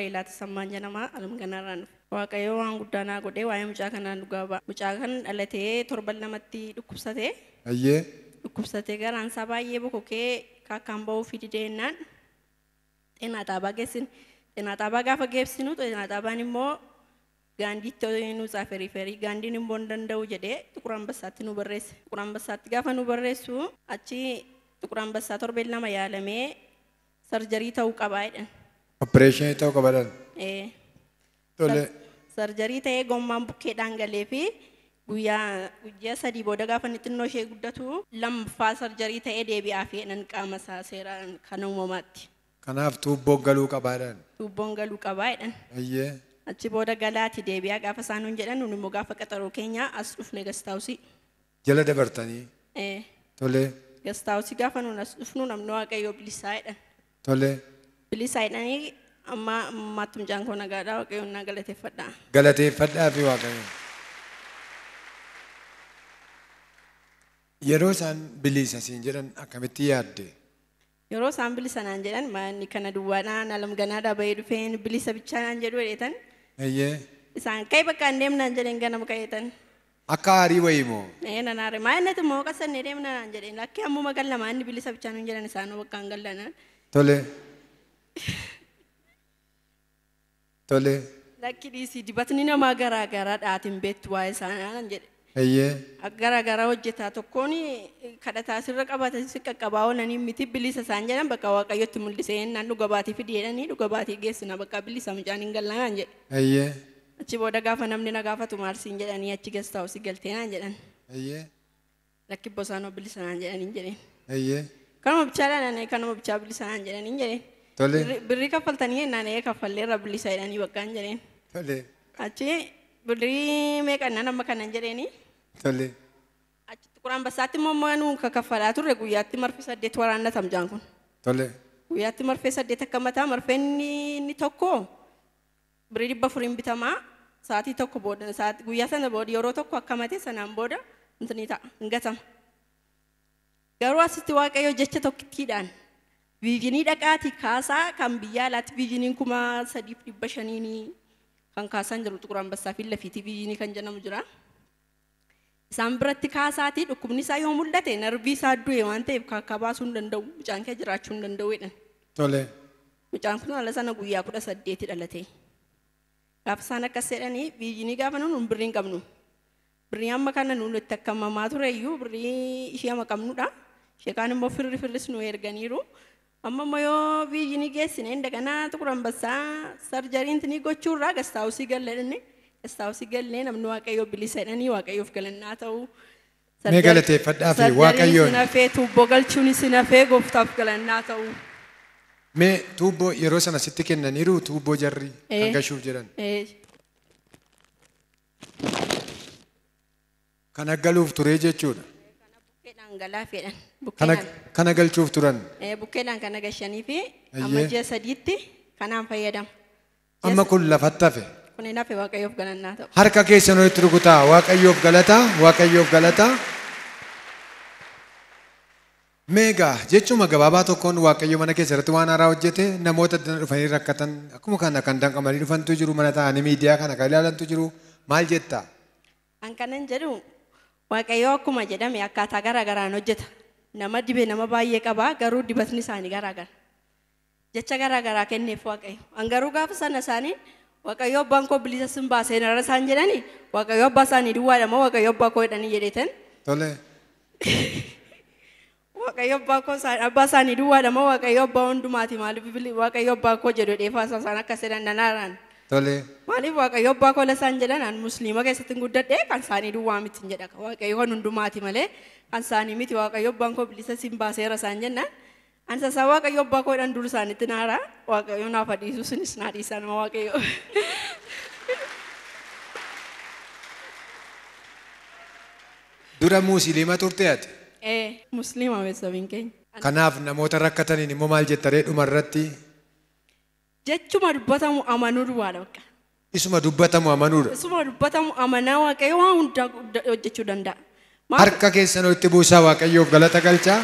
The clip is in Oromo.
Leelaa Tasammaan jedhama. Alamganaarraan dhufe. Waaqayyo waan guddaa naa godhee waa'ee mucaa kanaa dhugaa ba'a. Mucaa kan dhalatee torban lamatti dhukkubsatee. Ayyee. Dhukkubsatee garaan isaa baay'ee bokokee kaakkaan ba'uu fi didee xeenaa xaabaa geessine. Xeenaa xaabaa gaafa geessinu xeenaa xaabaan immoo gaandiitti nu tsaafee ferii gaandiin immoo hin danda'u jedhee Xuqur Ambassaatti nu barreesse. Xuqur Ambassaatti gaafa nu barreessu achi Xuqur Ambassaa torbeen lama yaalamee sarjarii ta'uu qabaa jedhan. Opereeshinii ta'uu qaba jedhan. Tole. Sarjarii ta'ee gommaan bukkeedhaan galee fi guyyaa sadii booda gaafa inni xinnoo ishee guddatu lammaffaa sarjarii ta'ee deebi'aa fi jedhan qaama isaa seeraan kan uumamaatti. Kanaaf tuubboon galuu qabaa jedhan. Tuubboon galuu qabaa jedhan. Ayyee. Achi booda galaati deebi'aa gaafa isaan nuun jedhan nuun immoo gaafa qaxaroo keenya as dhufne gastaawusii. Jala dabartanii. Tole. Gastaawusii gaafa nuun as dhufnu namni Waaqayyoo bilisaa jedhan. Tole. Bilisaa jedhanii amma ammaatti mucaan koo nagaadhaa Waaqayyoon naa galateeffadhaa. Galateeffadhaa fi Waaqayyoon. Yeroo isaan bilisa siin jedhan akkamitti yaadde? Yeroo isaan bilisa naan jedhan manni kana duwwaadhaan alamganaadhaa bahee dhufeen bilisa bichaa naan jedhu jedhetan. Ayyee. Isaan ka'e bakka hin deemnaan jedheen ganama ka'eetan. Akka aarii wayii moo? Nan aare maa inni immoo qasannee deemna naan jedheen lakki ammuma gallama inni bilisa bichaa nuun jedhan isaan bakka hin gallanaan. Tole. Tole. Lakki dhiisii dibatni namaa garaa garaa dhaatiin beektu waa'ee isaanii naan jedhe. Ayyee. Garaa garaa hojjetaa tokkoon kadhataa sirra qabatan si qaqqabaa oolanii miti bilisa isaan jedhan bakka Waaqayyotti mul'isee naan dhuga baatii fidi jedhanii dhuga baatii geessina bakka bilisa mucaan hin gallanaan jedhe. Ayyee. Achi booda gaafa namni na gaafatu maarsiin jedhanii achi gastaawusii galtee naan jedhan. Ayyee. Lakki bosaanoo bilisa naan jedhanii jedheen. Ayyee. Kanuma bichaadhaan kanuma bichaa bilisa naan jedhanii jedheen. Tole. Birrii kaffaltanii jennaan ee kaffalleerra bilisa jedhanii bakka hin jedheen. Tole. Achi birrii meeqa naan amma kanan jedheeni. Tole. Achi Xuqur Ambassaatti immoo nuun kaffalaa turre guyyaatti marfee 8 waraannata mucaan kun. Tole. Guyyaatti marfee 8 akka mataa marfeen inni tokko birrii 400 bitamaa sa'aatii tokko booda guyyaa sana booda yeroo tokko akka matee sanaan booda intini ta'a hin gatama. Garuu asitti Waaqayyo jecha tokkittiidhaan viijinii dhaqaatii kaasaa kan biyya alaatti viijiniin 3500 kan kaasan jiru Xuqur Ambassaa fi lafiitii viijinii kan jedhamu jira. Isaan biratti kaasaatii dhukkubni isaa yoo mul'ate narbii isaa du'e waan ta'eef kaakkaa baasuu hin danda'u mucaan kee jiraachuu hin danda'u jedhan. Tole. Mucaan kun haala sana guyyaa 18 dhalate. Gaafa isaan akkas jedhanii viijinii gaafa nuun birrii hin qabnu. Birrii amma kana nuun itti akka mamaa ture iyyuu birrii ishee amma qabnudha. Ishee kaan immoo firri firris nu erganiiru. Amma immoo yoo viijinii geessine daganaa Xuqur Ambassaa sarjariin tinii gochuurraa gastaawusii galle jedhanii. Gastaawusii gallee namni Waaqayyoo bilisa jedhanii Waaqayyoof galannaa ta'u. Mee galateeffadhaa fi Waaqayyoon. Sarjariin sin hafee tuubboo galchuun sin hafee gooftaaf galannaa ta'u. Mee tuubboo yeroo sana sitti kennaniiru tuubboo jarri kan gashuuf jedhan. Kana galuuf ture jechuudha. Bukkeedhaan galaa fedhan. Kana galchuuf turan. Bukkeedhaan kana gashanii fi amma ji'a 3tti kanaan fayyadama. Amma kun lafatti hafe. Kun hin hafe Waaqayyoof galannaa ta'u. Harka keessan walitti rukutaa Waaqayyoof galataa Waaqayyoof galataa. Meegaa jechuma gabaabaa tokkoon Waaqayyo mana keessa irratti waan haaraa hojjete namoota dhufanii rakkatan akkuma kana kan danqamanii dhufantu jiru mana taa'anii miidiyaa kana kan ilaalantu jiru maal jettaa? An kanan jedhu Waaqayyo akkuma jedhame akkaataa garaa garaan hojjeta. Nama dibe nama baay'ee qaba garuu dibatni isaanii garaa gara. Jecha garaa garaa kenneef Waaqayyo. An garuu gaafa sana isaanii Waaqayyo abbaan koo bilisa sin baasee narra isaan jedhanii Waaqayyo abbaa isaanii duwwaadha moo Waaqayyo abbaa koo jedhanii jedheetan. Tole. Waaqayyo abbaa koo abbaa isaanii duwwaadha moo Waaqayyo abbaa hundumaati maaliif Waaqayyo abbaa koo jedhu dheefaa isaan akkas jedhan nanaaraan. Tole. Maaliif Waaqayyo abbaa koo isaan jedhan an musliima keessatti hin guddadhe kan isaanii duwwaa miti hin jedha. Waaqayyo kan hundumaati malee kan isaanii miti Waaqayyo abbaan koo bilisa sin baaseera isaan jennaan. An sasaa Waaqayyo abbaa koo jedhan dur isaanitti naara Waaqayyo naaf dhiisu sinis naa dhiisaa nama Waaqayyo. Dura musliima turte ati? Musliima beeksamiin keenya. Kanaaf namoota rakkataniin immoo maal jettaree dhumarratti? Jechuma dubbatamu amanuu duwwaadha bakka. Isuma dubbatamu amanuudha. Isuma dubbatamu amanaa Waaqayyo waan hundaa hojjechuu danda'a. Harka keessan walitti buusaa Waaqayyoof galata galchaa.